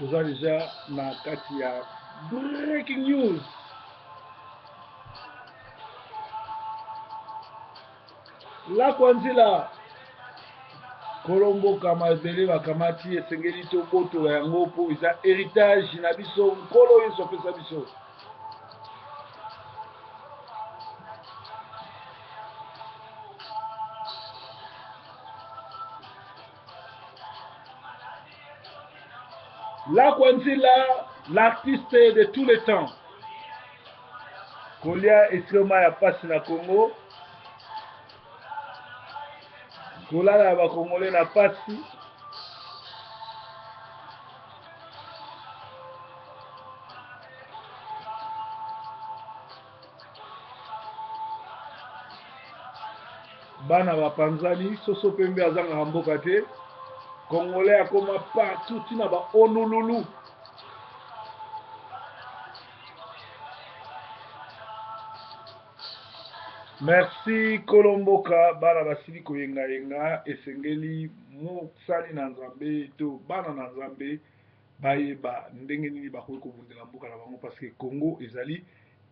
Toza deja na kati ya breaking news. Lakwa nzila kolo mboka mabele bakamati esengeli tobotola yango mpo eza heritage na biso nkolo yesu apesa biso. Lakwa nzila l'artiste de tous les temps kolia esika ya pasi na Congo kolala ya bakongole na pasi bana bapanzani soso pembe azangaka mboka te congolais akoma partout ntina ba honolulu merci kolo mboka bana basili koyengayenga esengeli mosali na nzambe to bana na nzambe bayeba ndenge nini bakoki kobundela mboka na bango parce que congo ezali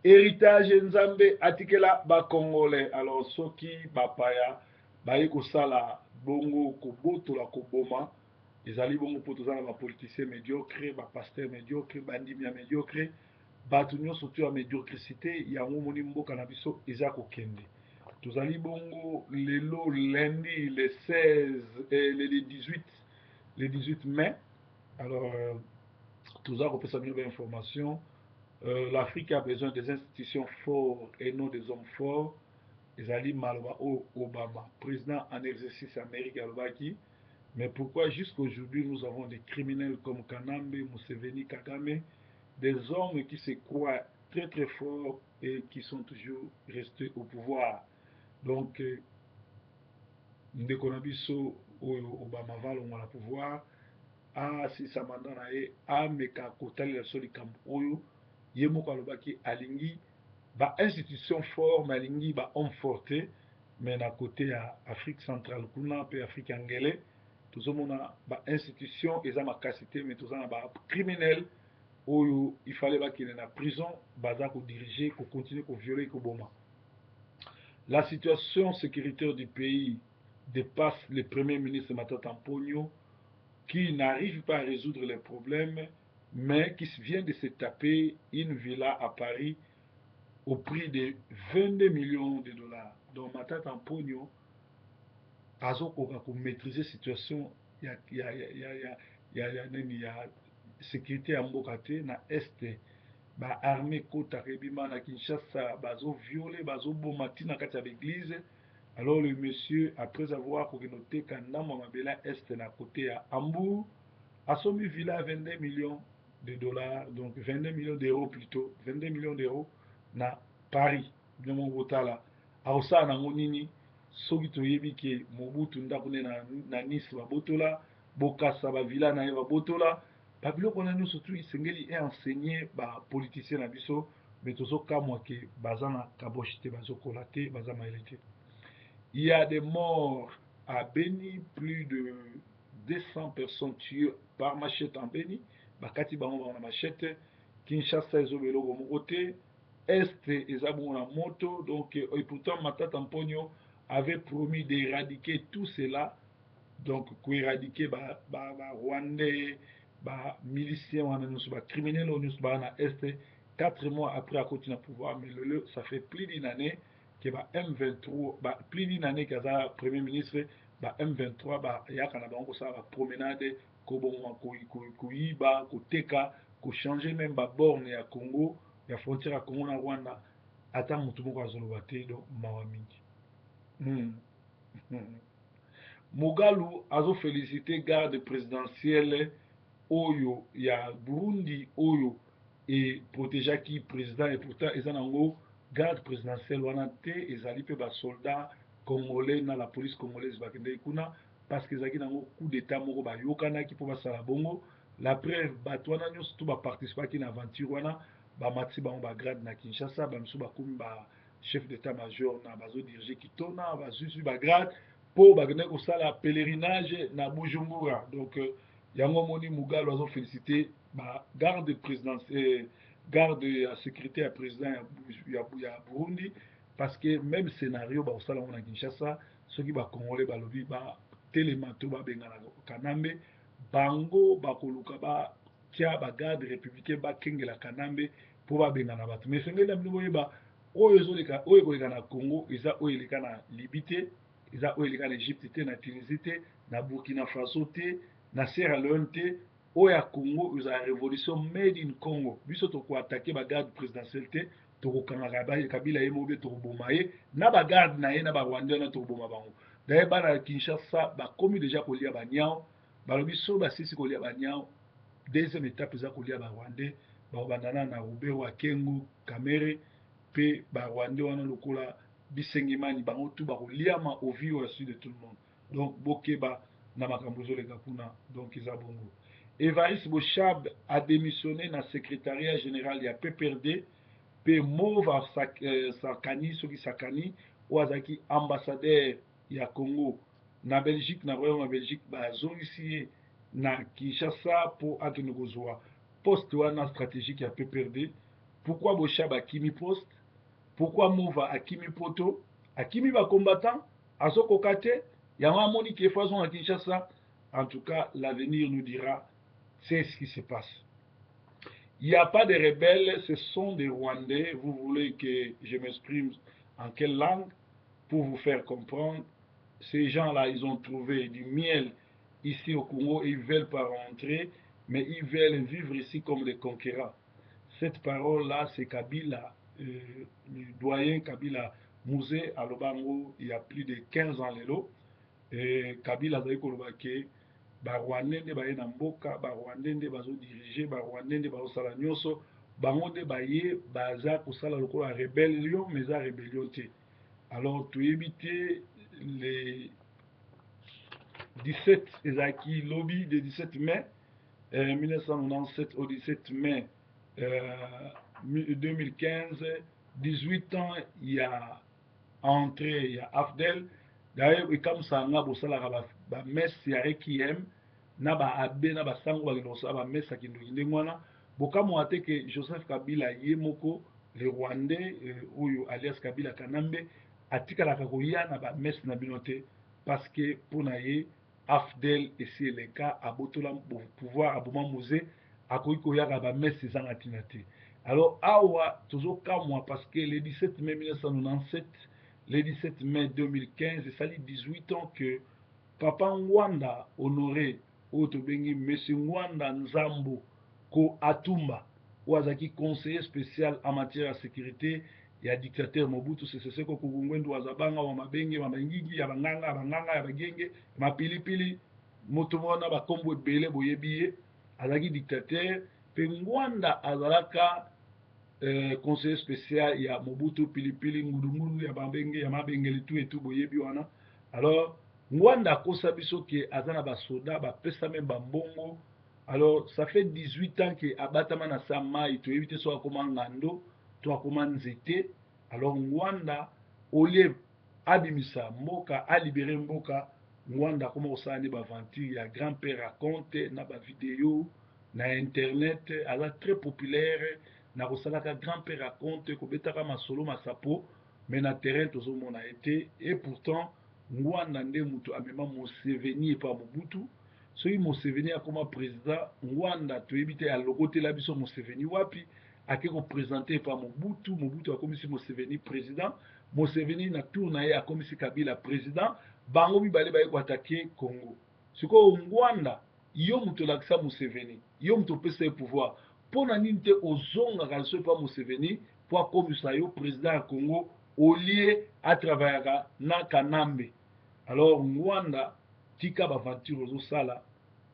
heritage nzambe atikela ba congolais alors soki bapaya baye kosala bongo kobotola koboma ezali bongo mpo toza na bapoliticien médiocre bapasteur médiocre bandimi ya médiocre bato nyonso to ya médiocricité yango omoni mboka na biso eza kokende tozali bongo lelo lundi le 16 eh, le 18 le 18 mai alors euh, toza kopesa bino bainformation euh, l'afrique a besoin des institutions fortes et non des hommes forts ezali maloba oyo obama président en exercice amérique alobaki mais pourquoi jusqu'aujourd'hui nous avons des criminels comme kanambe museveni kagame des hommes qui se croient très très forts et qui sont toujours restés au pouvoir donc euh, ndeko na biso oyo obama valongwa na pouvoir asisa mandat na ye ameka kotalela biso likambo oyo ye moko alobaki alingi ba institution fort mais alingi ba homme fort te mais na kote ya afrique centrale kuna mpe afrique ya ngele tozomona ba institution eza makasi te mais toza na ba criminel oyo il fallait bakende na prison baza kodirige kocontinue koviole koboma la situation sécuritaire du pays dépasse le premier ministre Matata Mponyo qui n'arrive pas à résoudre les problèmes mais qui vient de se taper une villa à Paris au prix de 22 millions de dollars. Donc Matata Mponyo azokoka komaîtriser situation ya, ya, ya, ya, ya, ya, ya, nini ya sécurité ya mboka te na est ba armée ekotaka ebima na Kinshasa bazoviole bazoboma ntina kati ya baeglise alors le monsieur après avoir kokende koteka ndambo ya mabele ya est na côté ya Hambourg asombi villa ya 22 millions de dollars donc 22 millions d'euros plutôt 22 millions d'euros na Paris bino moko botala akosala nango nini soki toyebi ke Mobutu ndako nde na, na Nice babotola Bokassa bavilla na ye babotola babiloko wana nyonso tu esengeli e enseigner ba politicien na biso mais tozokamwa ke baza na kaboche te bazokola te baza mayele te il y a des morts à Beni plus de 200 personnes tuées par machette en Beni bakati bango bango na machette Kinshasa ezoba eloko moko te Est eza bongo na moto donc et pourtant Matata Mponyo avait promis d'éradiquer tout cela donc koéradiquer ba, ba, ba rwandais ba miliciens wana nyonso ba criminels oyo nyonso baa na est 4 mois après akoti na pouvoir mais lelo ça fait plus d'une année que ba M23 ba plus d'une année qu'aza premier ministre ba M23 bayaka na bango kosala ba promenade koboma koyiba koteka kochanger même ba borne ya Congo ya frontière ya Congo na Rwanda ata motu moko azoloba te donc mawa mingi hmm. Mugalu azo felicite garde presidentielle oyo ya Burundi oyo e protegeaki president et pourtant eza nango garde presidentielle wana te ezali pe ba soldats congolais na la police congolaise bakendeki kuna parce que ezalaki nango coup d'etat moko bayokanaki mpo basala bongo la preuve bato wana nyonso to baparticipaki na aventure wana bamatisi bango bagrade na Kinshasa bamisusu bakomi ba chef d'état major na bazo diriger kitona bazwi zwi bagrade mpo bakendaki kosala pèlerinage na Bujumbura donc euh, Yango omoni Mugalo azo feliciter ba garde presidentielle, garde ya securite ya president ya Burundi, parce que meme scenario bakosala yango na Kinshasa soki ba congolais balobi ba telema to babengana Kanambe, bango bakoluka ba tia ba garde republicain bakengela Kanambe po babengana bato. Mais esengeli na bino boyeba oyo ezoleka, oyo ekoleka na Congo eza oyo eleka na Libye te, eza oyo eleka na Egypte te, na Tunisie te, na Burkina Faso te, na Sierra Leone te. Oyo ya Congo ezala revolution made in Congo. Biso toko attaquer ba garde presidentielle te, tokokanga Kabila ye moko be tokoboma ye na ba garde na ye na ba Rwandais wana tokoboma bango. D'ailleurs bana ya Kinshasa bakomi dejà kolia ba niao, balobi soki basilisi kolia ba niao, deuxième etape eza kolia ba Rwandais, bakobanda na na Ruberwa, Kengo, Kamerhe pe ba Rwandais wana lokola Bisengimani, bango tout bakoliama au vu au su de tout le monde. Donc bokeba na makambo ezoleka kuna, donc eza bongo. Evariste Boshab a demissionné na secretariat general ya PPRD pe Mova Sakani, soki Sakani oyo azalaki ambassadeur ya Congo na Belgique, na royaume ya Belgique, bazongisi ye na Kinshasa po akende kozwa poste wana stratégique ya PPRD. Pourquoi Boshab akimi poste? Pourquoi Mova akimi poto? Akimi ba combattants? Azokoka te, yango amoni ke faut azonga Kinshasa. En tout cas, l'avenir nous dira c'est ce qui se passe. Il n'y a pas de rebelles, ce sont des Rwandais. Vous voulez que je m'exprime en quelle langue pour vous faire comprendre? Ces gens-là, ils ont trouvé du miel ici au Congo et ils veulent pas rentrer, mais ils veulent vivre ici comme des conquérants. Cette parole-là, c'est Kabila, le doyen Kabila Mzee alobango il y a plus de 15 ans lelo. Et Kabila azali koloba ke ba Rwandais nde baye na mboka, ba Rwandais nde bazo diriger, ba Rwandais nde bazosala nyonso, bango nde baye baza kosala lokola rébellion, mais eza rébellion te. Alors toyebi te le 17 ezalaki lobi, le 17 mai 1997 au 17 mai 2015, 18 ans ya entrée ya AFDL. D'ailleurs ekamusaka nga bosalaka ba messe ya requiem na ba abbé na basango bakende kosala ba messe ya kindoki ndenge wana. Bokamwaka te ke Joseph Kabila ye moko le Rwandais oyo alias Kabila Kanambe atikalaka koya na ba messe na bino te, parce que mpo na ye AFDL esi eleka, abotola pouvoir, aboma Mzee, akoki koyaka ba messe ezanga ntina te. Alors awa tozokamwa parce que le 17 mai 1997, le 17 mai 2015, esali 18 ans que Papa Ngwanda Honoré, oyo tobengi Monsieur Ngwanda Nzambo ko Atumba, oyo azalaki conseiller spécial en matière ya sécurité ya dictateur Mobutu Sese Seko Kuku Ngbendu wa Zabanga wa Mabenge wa Mangigi ya banganga ya banganga ya bagenge mapilipili, moto wana bakombo ebele boyebi ye, azalaki dictateur. Pe Ngwanda azalaka conseiller spécial ya Mobutu, pilipili ngulungulu ya babenge ya mabengeli tout et tout boyebi wana. Alors Ngwanda akosa biso ke aza na basoda bapesa me bambongo. Alors ça fait 18 ans ke abatama na sa mai, toyebi te so akoma ngando to akoma nzete. Alors Ngwanda au lieu abimisa mboka, alibere mboka, Ngwanda akoma kosala nde baventure ya grand-père raconte na bavideo na internet. Aza très populaire na kosalaka grand-père raconte, kobetaka masolo masapo, mais na terrain tozomona ye te. Et pourtant Ngwanda nde moto amema Museveni epa Mobutu. Soki Museveni akoma président, Ngwanda toyebi te alokotela biso Museveni wapi, ake kopresente epa Mobutu. Mobutu akomisi Museveni président, Museveni na tour na ye akomisi Kabila président, bango mibale baye koatake Congo. Sikoyo Ngwanda, yo moto olakisa Museveni, yo moto opesa ye pouvoir, mpo na nini te ozongaka liso epa Museveni mpo akomisa yo président ya Congo au lieu atravaillaka na Kanambe? Alors Ngwanda, tika baventure ozosala,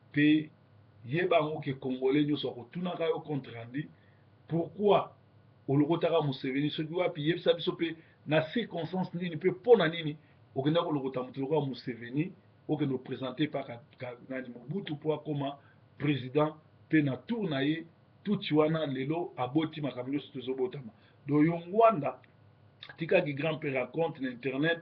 mpe yeba yango ke Congolais nyonso akotunaka yo compte rendu. Pourquoi olokotaka Museveni soki wapi? Yebisa biso mpe na circonstance nini mpe mpo na nini okenda kolokota moto lokola Museveni, okende opresente epa nani Mobutu mpo akoma président, mpe na tour na ye tuti wana lelo aboti makambo nyonso tozobotama. Donc yo Ngwanda, tikaki grand père raconte na internet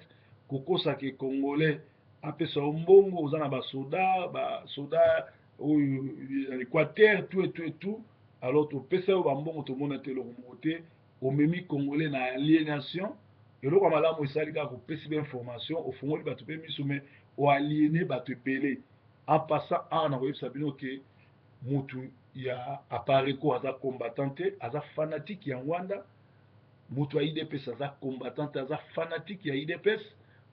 kokosa ke Congolais apesa yo mbongo, oza na basoda, basoda Oyo na Équateur, tout et tout et tout. Alors topesa yo bambongo, tomona te eloko moko te. Omemi Congolais na aliénation. Eloko ya malamu esali kaka kopesi ba information, ofungoli bato mpe miso, mais oaliéner bato ebele. En passant, awa na koyebisa bino ke mutu ya Apareco aza combattant te, aza fanatique ya Ngwanda. Mutu ya UDPS aza combattant te, aza fanatique ya UDPS.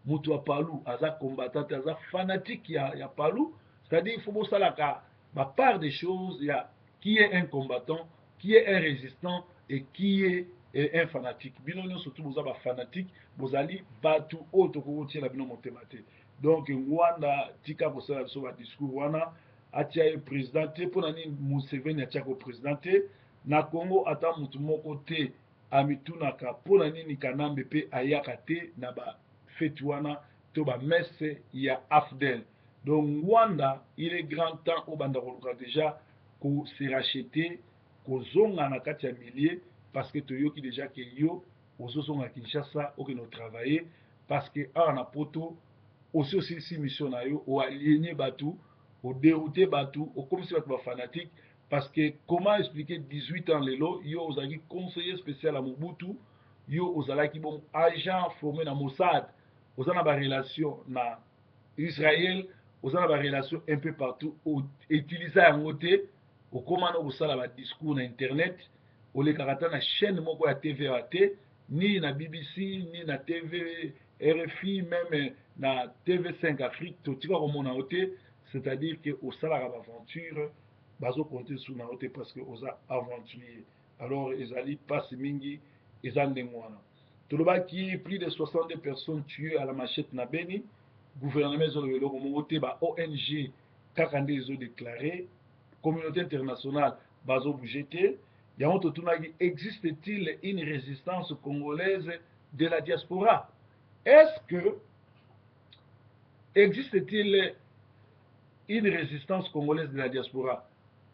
Mutu ya Palu aza combattant te, aza fanatique ya Palu. C'est-à-dire, il faut bosalaka bapart des choses ya qui est un combattant, qui est un résistant et qui est un fanatique. Bino nyonso tu boza bafanatique, bozali bato oyo tokoki kotiela bino motema te. Donc Ngwanda, tika kosala biso badiscours wana. Atia ye président te. Mpo na nini Museveni atiako président te na Congo? Ata motu moko te amitunaka mpo na nini Kanambe mpe ayaka te na bafeti wana to bamesse ya AFDL. Donc Ngwanda, il est grand temps obanda koluka déjà kose racheter, kozonga na kati ya milieu, parce que toyoki déjà ke yo ozozonga Kinshasa, okende otravailler, parce que awa na Poto osi osilisi mission na yo. Oaliéner bato, odérouter bato, okomisi bato bafanatique. Parce que comment expliquer 18 ans lelo, yo ozalaki conseiller spécial ya Mobutu, yo ozalaki bon agent formé na Mossad, oza na barelation na Israël, oza na barelation un peu partout, outiliser yango te? Okóma na kosala badiscours na internet, olekaka ata na chaîne moko ya TVA te, ni na BBC, ni na TV RFI, même na TV5 Afrique totika komona yo te. C'est-à-dire que osalaka baaventure, bazocompter su na yo te parce que oza aventurier. Alors ezali mpasi mingi, eza ndenge wana. Tolobaki plus de 62 personnes tuées à la machette na Beni. Gouvernement ezoloba eloko moko te, ba ONG kaka nde ezodéclarer, communauté internationale bazobouger te. Yango totunaki: existe-t-il une résistance congolaise de la diaspora? Est-ce que existe-t-il une résistance congolaise de la diaspora?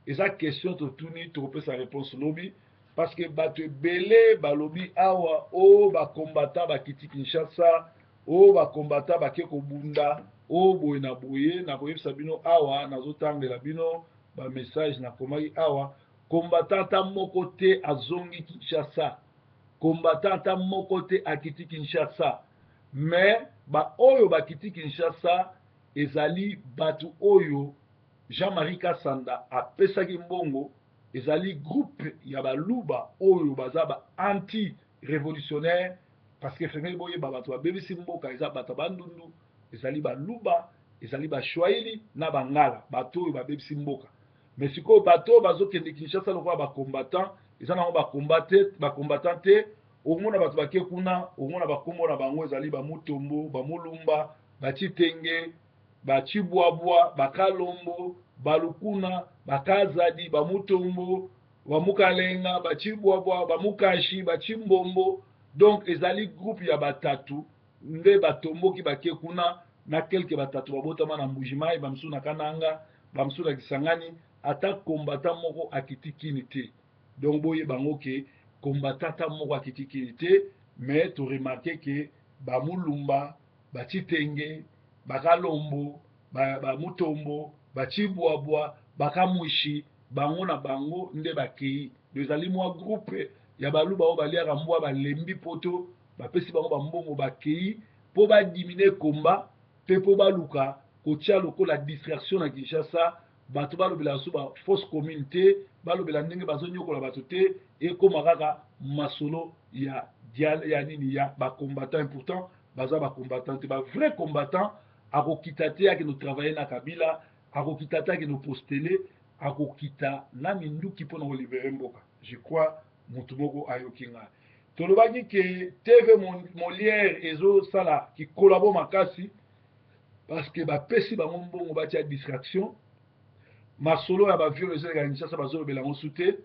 Eza question totuni, tokopesa réponse lobi, parce que bato ebele balobi awa o bacombattant bakiti Kinshasa, o bacombattant bake kobunda, o boye na boye. Nakoyebisa bino awa, nazotangela bino bamessage nakomaki awa. Combattant ata moko te azongi Kinshasa, combattant ata moko te akiti Kinshasa. Mais baoyo bakiti Kinshasa ezali bato oyo Jean-Marie Kasanda apesaki mbongo. Ezali groupe ya Baluba oyo baza ba anti révolutionnaire, parce que esengeli boyeba, bato babebisi mboka eza bato ya Bandundu, ezali Baluba, ezali Baswahili na Bangala, bato oyo babebisi mboka. Mais sikoyo bato oyo bazokende Kinshasa lokola bacombattant, eza nango bacombattant te. Okomona bato bake kuna, okomona bakombo na bango ezali Bamutombo, Bamulumba, Bacitenge, Bacibwabwa, Bakalombo, Balukuna, Bakazadi, Bamutombo, Bamukalenga, Bacibwabwa, Bamukashi, Bacimbombo. Donc ezali groupe ya batatu nde batomboki bake kuna na quelque batatu babotama na Mbujimai, bamosusu na Kananga, bamosusu na Kisangani. Ata combattant moko akiti Kini te. Donc boyeba yango ke combattant ata moko akiti Kini te. Mais toremarquer ke Bamulumba, Bacitenge, Bakalombo, Bamutombo, Bacibwabwa, Bakamwishi, bango na bango nde bakei. Donc ezali mwa groupe ya Baluba oyo baliaka mbwa, balembi Poto, bapesi bango bambongo, bakei mpo badiminuer combat mpe mpo baluka kotia lokola distraction na Kinshasa. Bato balobela so bafosse commune te, balobela ndenge bazonyokola bato te, ekóma kaka masolo ya nini, ya bacombattant. Et pourtant baza bacombattant te. Bavrai combattant akokita te akende travailler na Kabila, akokita te akende postuler, akokita na minduki mpona kolibérer mboka. Je crois motu moko ayoki ngai. Tolobaki ke TV Molière ezosala kikolabo makasi parce que bapesi bango mbongo batia distraction. Masolo ya baviol ezoleka na Kinshasa, bazolobela yango su te.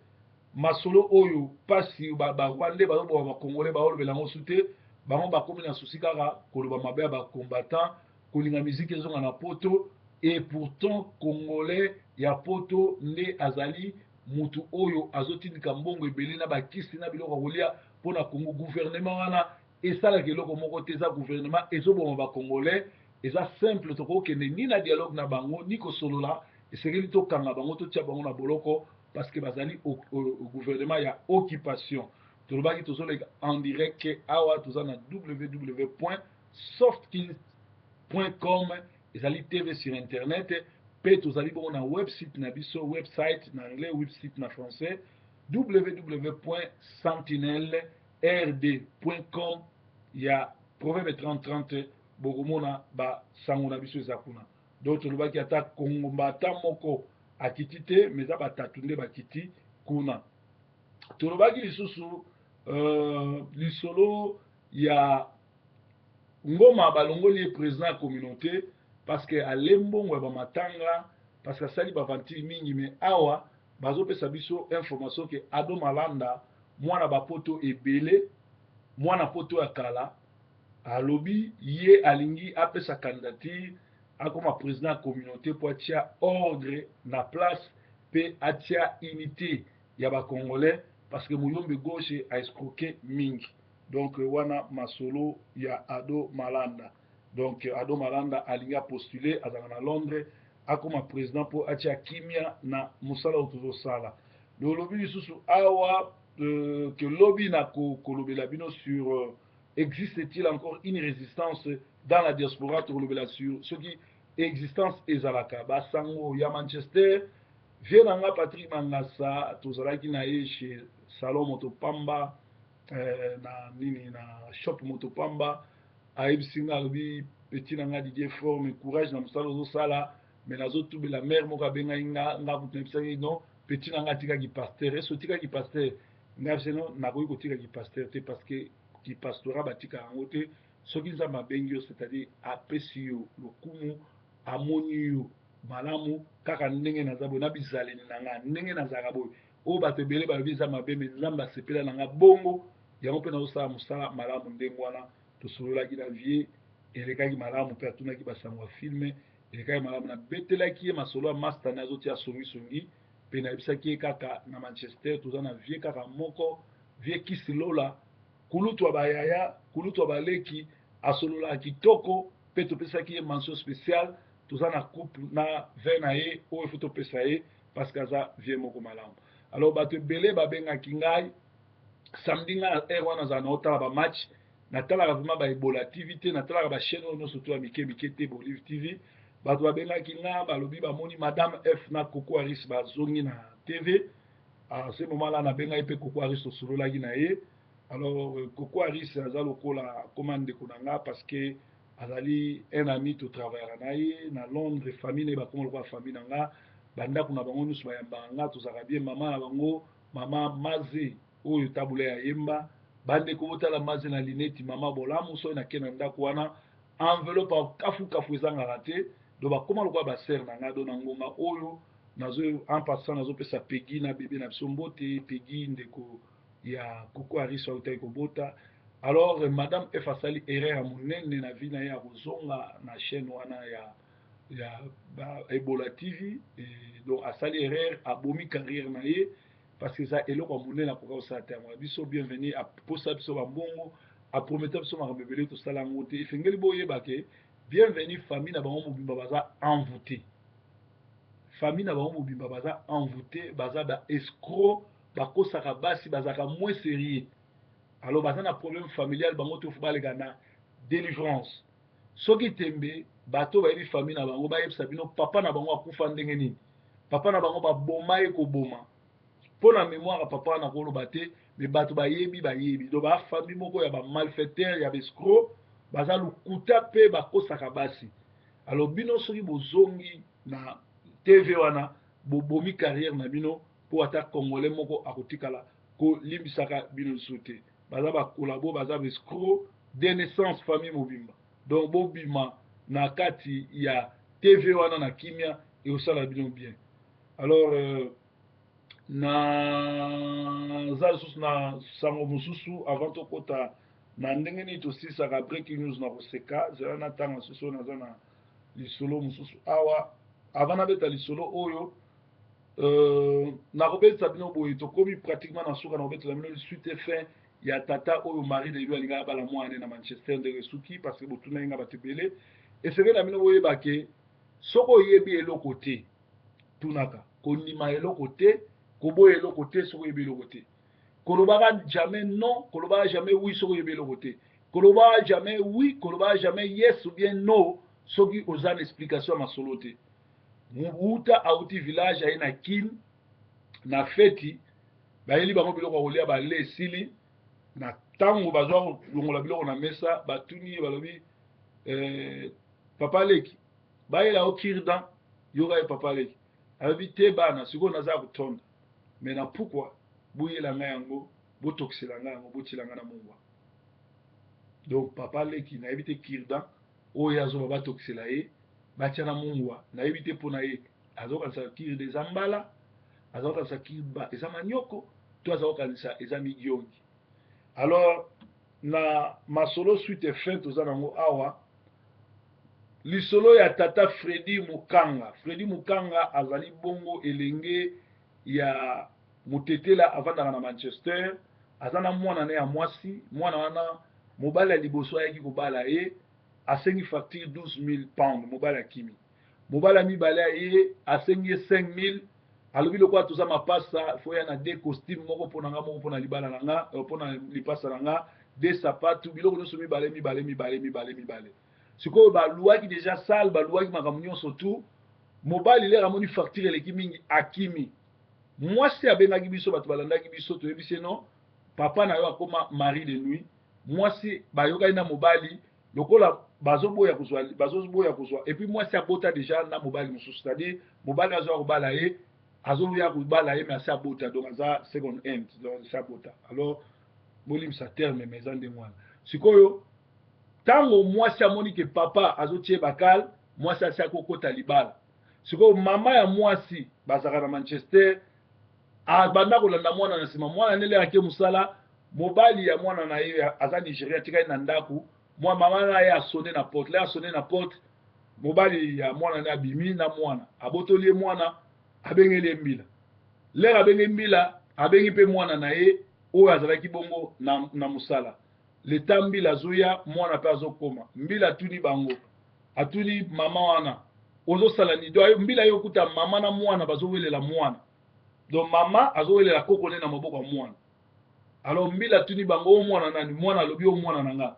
Masolo oyo mpasi Barwandais bazoboma Bacongolais, baolobela yango su te. Bango bakomi na souci kaka koloba mabe ya bacombattant, kolinga miziki ezonga na Poto. Et pourtant Congolais ya Poto nde azali mutu oyo azotindika mbongo ebele na bakisi na biloko ya kolia mpo na Congo. Gouvernement wana esalaka eloko moko te, eza gouvernement ezoboma Bacongolais. Eza simple, tokokende ni na dialogue na bango ni kosolola. Esengeli tokanga bango, totia bango na boloko parce que bazali au gouvernement ya occupation. Tolobaki tozoleka en direct ke awa toza na www.softkins.com, ezali TV sur internet, mpe tozali bongo na website na biso, website na anglais, website na français, www.sentinellerd.com ya Proverbe 3030. Bokomona basango na biso eza kuna. Donc tolobaki ata kongomba ata moko akiti te, mais eza batatu nde bakiti kuna. Tolobaki lisusu lisolo ya Ngoma, balongoli ye président ya communauté parce que ale mbongo ya bamatanga, parce que asali baventure mingi. Mais awa bazopesa biso information ke Ado Malanda, mwana bapoto ebele, mwana poto ya kala, alobi ye alingi apesa candidature, akoma président ya communauté mpo atia ordre na place mpe atia unité ya bacongolais, parce que Muyombe Gauche aescroquer mingi. Donc wana masolo ya Ado Malanda. Donc Ado Malanda alingi apostuler, azalaka na Londres, akoma président mpo atia kimia na mosala oyo tozosala. Lolobi lisusu awa ke lobi na kolobela bino sur existe-t-il encore une résistance dans la diaspora. Tokolobela sur soki existence ezalaka. Basango ya Manchester, vieux na nga Patrick Mangasa, tozalaki na ye chez Salon Moto Pamba, na nini, na shop Moto Pamba. Ayebisi nga, alobi: "Petit na nga Didier Forme, courage na mosala ozosala." Mais nazotubela mare moko abengai nga. Nga kutu nayebisaki: "Non, petit na nga atikaki pasteur. Ese otikaki pasteur?" Ngai bise: "Non, nakoki kotikaki pasteur te, parce que kipastorat batika yango te. Soki Nzambe abengi yo, c'est-à-dire apesi yo lokumu, amoni yo malamu kaka ndenge naza boye, na bizaleli na nga, ndenge nazalaka boye, oyo bato ebele balobi eza mabe, mais Nzambe asepela na nga bongo, yango mpe nazosala mosala malamu ndenge wana." Tosololaki na vieux, elekaki malamu, mpe atunaki basango ya film, elekaki malamu. Nabetelaki ye masolo ya master na azotia songisongi, mpe nayebisaki ye kaka na Manchester toza na vieux kaka moko, vieux Kisi Lola, kulutu ya bayaya, kulutu ya baleki, asololaka kitoko, mpe topesaki ye mention spéciale. Toza na coupe na vin na ye oyo faut topesa ye, parce que aza vieux moko malamu. Alors bato ebele babengaki ngai samedi. Ngai na heure wana azala na otala bamatch, natalaka vraiment baEbola TV te, natalaka bachaîne oyo nyonso to ya mike mike te, Bolive TV. Bato babengaki nga, balobi bamoni Madame F na Coco Aris bazongi na TV. À ce moment là nabengaki mpe Coco Aris, tosololaki na ye. Alors Coco Aris aza lokola akoma ndeko na nga, parce que azali un ami, totravaillaka na ye na Londres. Famille na ye bakoma lokola famille na nga. Bandako na bango nyonso bayambaka nga, tozalaka bien. Mama na bango, mama Maze oyo tabula ya yemba, bandeko botala Maze na lineti, mama bolamu. Soki nake na ndako wana, enveloppe kafukafu ezangaka te. Donc bakóma lokola basere na ngai. Donc na ngonga oyo nazo, en passant, nazopesa Pegi na bebe na biso mbote, Pegi ndeko ya Koko Aris autaki kobota. Alors Madame F asali erreur ya monene na vie na ye ya kozonga na chaîne wana ya ba Ebola TV. Et donc asali erreur, abomi carrière na ye, parce que eza eloko ya monene akoka kosala te. Yango biso Bienvenu aposa biso bambongo, aprometa biso makambo ebele, tosala yango te. Efengeli boyeba ke Bienvenu, famille na bango mobimba baza envoûté, famille na bango mobimba baza envoûté, baza ba escroc, bakosaka basi, bazalaka moins sérieux. Alors baza na problème familial, bango te, faut baleka na délivrance. Soki tembe, bato bayebi famille na bango bayebisa bino papa na bango akufa ndenge nini. Papa na bango baboma ye koboma. Mpo na mémoire ya papa wana koloba te, mais bato bayebi, bayebi. Donc bafamille moko ya bamalfaiteur, ya baescroc, baza lokuta mpe bakosaka basi. Alors bino soki bozongi na TV wana, bobomi carrière na bino, mpo ata congolais moko akotikala kolimbisaka bino lisusu te. Baza bakolabo, baza baescroc de naissance, famille mobimba. Donc bobima na kati ya TV wana na kimia, ekosala bino bien. Alors naza lisusu na sango mosusu avant tokɔta na ndenge nini tosilisaka breaking news na koseka. Zela na ntango mosusu oyo naza na lisolo mosusu awa. Avant nabeta lisolo oyo, nakobetisa bino boye, tokomi pratiquement na suka. Nakobetela bino suite, fin ya tata oyo Marie Lelo alingaka bala mwana na Manchester, ndenge esuki, parce que botunaki nga bato ebele. Esengeli na bino boyeba ke soki oyebi eloko te Tunaka. Kondima eloko te, koboya eloko te soki oyebi eloko te. Kolobaka jamais non, kolobaka jamais oui soki oyebi eloko te. Kolobaka jamais oui, kolobaka jamais yes ou bien no soki oza na explication ya masolo te. Mubuta auti village aye na Kin na feti, bayeli bango biloko ya kolia, bale esili. Na tango bazwa kolongola biloko na mesa, batuni ye, balobi papa leki bayela yo cure-dent, yoka ye papa leki alobi te bana sikoyo naza ya kotonda mais na pukwa boyela ngai yango, botokisela ngai yango, botiela ngai na mungwa. Donc papa leki nayebi te cure-dent oyo azoba batokisela ye batia na mungwa, nayebi te mpona ye azokanisa cure-dent eza mbala, azokanisa cure-dent eza manioko, to azokanisa eza midiongi. Alors na masolo suite fin toza nango awa, lisolo ya tata Freddy Mukanga. Freddy Mukanga azali bongo elenge ya motetela, avandaka na Manchester, aza na mwana na ya mwasi. Mwana wana, mobali ya liboso ayaki kobala ye, asengi facture 12 000 pound, mobali akimi. Mobali ya mibale aye, asengi ye 5 000, alobi lokola toza mapasa, faut ya na deux costume, moko mpo na nga, moko mpo na libala na nga, mpo na lipasa na nga, deux sapatu, biloko nyonso mibale mibale mibale mibale mibale. Sikoyo baluwaki déjà salle, baluwaki makambo nyonso tu. Mobali lere amoni facture eleki mingi, akimi. Mwasi abengaki biso, bato balandaki biso, toyebisi no papa na yo akoma mari de nuit. Mwasi bayokani na mobali lokola bazoboya kozwa, bazoboya kozwa. Et puis mwasi abota déjà na mobali mosusu, c'est-à-dire mobali azoya kobala ye, azoya kobala ye mais asi abota, donc aza second hand, donc asi abota. Alors bolimisa terme, mais eza ndenge wana. Sikoyo ntango mwasi amoni ke papa azotie bakale, mwasi asi akokota libala. Sikoyo mama ya mwasi bazalaka na Manchester, abanda kolanda mwana na nsima. Mwana ndenge ake mosala, mobali ya mwana na ye aza Nigeria, atikali na ndako. Mwa mama na ye asone na porte. Le asone na porte, mobali ya mwana ne abimi na mwana, abotoli ye mwana, abengeli ye mbila. Lere abengi mbila, abengi mpe mwana na ye oyo azalaki bongo na mosala. Leta mbila azoya, mwana mpe azokoma. Mbila atuni bango, atuni mama wana: ozosala nini? Donc mbila ye okuta mama na mwana bazowelela mwana, donc mama azowelela koko nde na maboko ya mwana. Alors mbila atuni bango: o mwana nani? Mwana alobi: o mwana na nga.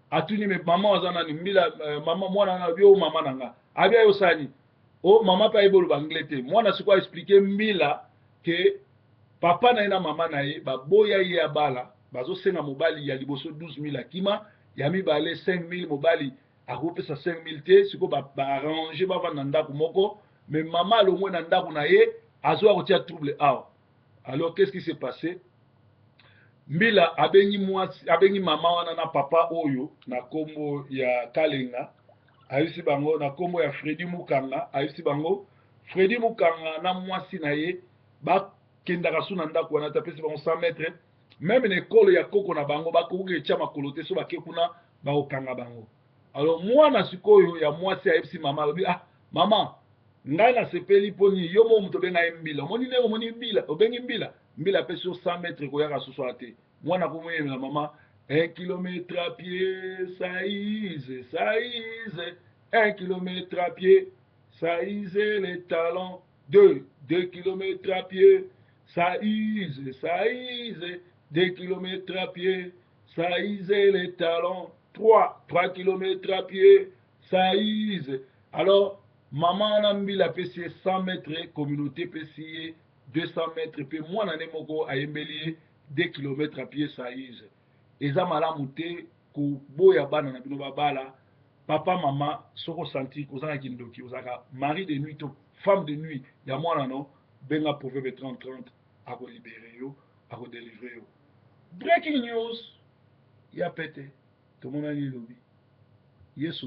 Atuni: me mama aza nani? Mbila mama mwana wana alobi: o mama na nga. Abi ayosala nini? O mama mpe ayebi oloba anglais te. Mwana sikoyo aexpliquer mbila ke papa na ye na mama na ye baboya ye abala, bazosenga mobali ya liboso 12 000, akima, ya mibale 5 000, mobali akopesa 5 000 te. Sikoyo baarranger bavanda na ndako moko, mais mama alongwe na ndako na ye, azoya kotia trouble awa. Alors qu'est-ce qui s'est passé? Mbila abengi mwasi, abengi mama wana na papa oyo na nkombo ya Kalenga, ayebisi bango na nkombo ya Fredi Mukanga, ayebisi bango Fredi Mukanga na mwasi na ye bakendaka su na ndako wana te. Apesi bango 100 mètre, même na ekolo ya koko na bango bakoki etya makolo te. So bake kuna, bakokanga bango. Alors mwana sikoyo ya mwasi ayebisi mama, alobi: ah mama, ngai nasepeli mpo nini? Yo mo moto obenga ye mbila, omoni ndenge omoni mbila, obengi mbila, mbila apesi yo 100 mètre, koyaka susu ala te. Mwana komoyemela mama: 1 kilomètre à pied, ça use, ça use, 1 kilomètre à pied, ça use les talons, 2 kilomètres à pied, ça use, ça use, 2 kilomètres à pied, ça use les talons, 3 kilomètres à pied, ça use. Alors mama wana, mbila apesi ye 100 mètres, communauté epesi ye 200 mètres, mpe mwana nde moko ayembeli ye 2 kilomètres à pied, ça use. Eza malamu te koboya bana na bino babala. Papa, mama, soki osanti koza na kindoki, ozalaka mari de nuit to femme de nuit ya mwana no, benga Proverbe 30 30, akolibérer yo, akodélivrer yo. Breaking news ya pete, tomonani lobi. Yesu.